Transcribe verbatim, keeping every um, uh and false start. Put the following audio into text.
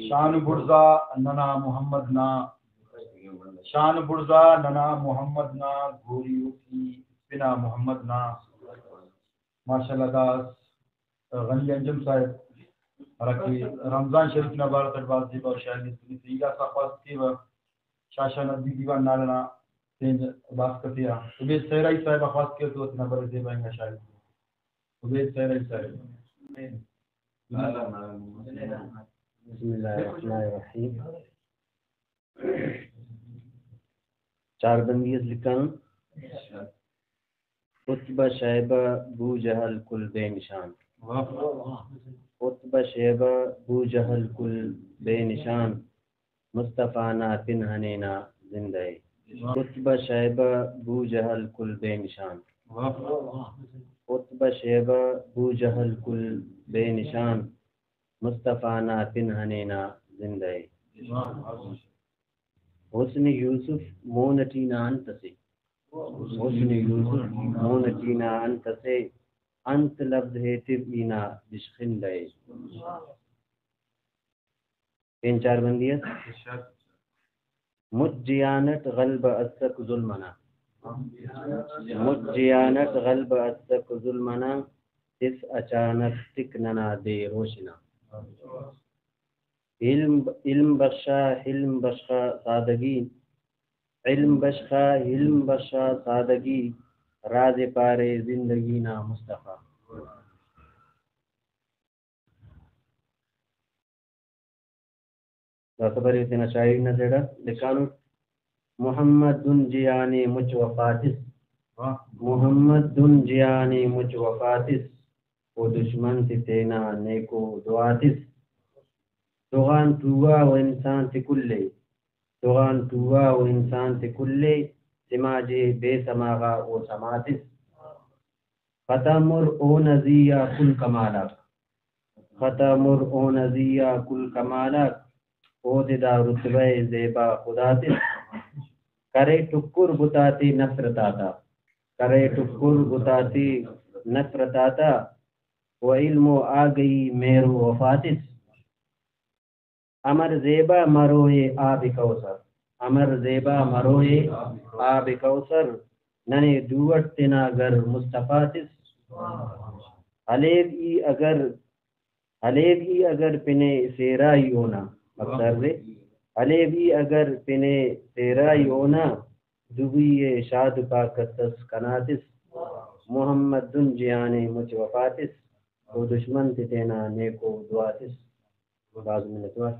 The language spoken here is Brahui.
شان بڑزا ننا محمد نا، شان بڑزا ننا محمد نا، گوریوکی پنا محمد نا۔ ماشاءاللہ، دا اس غنی انجم صاحب، ہراکہ رمضان شریف نا بارہ غٹ بھاز زیبا شاعری اس تننگے۔ ای داسہ خواست کیوہ شاہ شاہ ندوی دیوان ناڑنا پین باسک تے آ۔ عبید صحرائی صاحب آ خواست کیوہ تو تینا بڑے زیبا انگا شاعری۔ عبید صحرائی صاحب۔ بسم اللہ الرحمن الرحیم۔ چار بندی اس لکھانو۔ عتبہ شیبہ بو جہل کل بے نشان۔ عتبہ شیبہ بو جہل کل بے نشان، مصطفیٰ نا پن ہنینا زندہ ءِ۔ عتبہ شیبہ بو جہل کل بے نشان۔ عتبہ شیبہ بو جہل کل بے نشان، مصطفیٰ نا پن ہنینا زندہ ءِ۔ حسن یوسف مون ٹی نا انت اسے، حسن یوسف مون ٹی نا انت اسے، انت لبز ہیتو ای نا بشخندہ ءِ۔ پین چار بندی اس۔ مچ جیان اٹ غلبہ اسک ظلم انا، مچ جیان اٹ غلبہ اسک ظلم انا، تس اچانک تک ننا دے روشنا۔ علم، علم بخشا، علم بخشا سادگی، علم بخشا، علم بخشا سادگی، راز پارے زندگی نا مصطفیٰ۔ داسہ برے تینا شاعری نا جڑ آ لکھانو۔ محمد دن جیانے مچ وفا تس، محمد دن جیانے مچ وفا تس، او دشمن تے تینا نیکو دعا تس۔ دغان ٹوا و انسان تے کل ءِ، دغان ٹوا و انسان تے کل ءِ، سماجے بے سما غا او سما تس۔ ختم مر اونا زی آ کل کمال آک، ختم مر اونا زی آ کل کمال آک، اودے دا رتبہ ءِ زیبا خدا تس۔ کرے ٹکر بت آتے نفرت آتا، کرے ٹکر بت آتے نفرت آتا، و علم و آگہی مہر و وفا تس۔ امر زیبا مروئے آب کوثر، امر زیبا مروئے آب کوثر، ننے دو اٹ تینا گر مصطفیٰ تس۔ ہلیو ای اگر، ہلیو ای اگر پن ءِ سیرائی اونا، مقصد دے، ہلیو ای اگر پن ءِ سیرائی اونا، دوبی ءِ شاد پاک کتس کنا تس۔ محمد دن جیانے مچ وفا تس، او دشمن تے تینا نیکو دعا تس۔ بھاز منت وار۔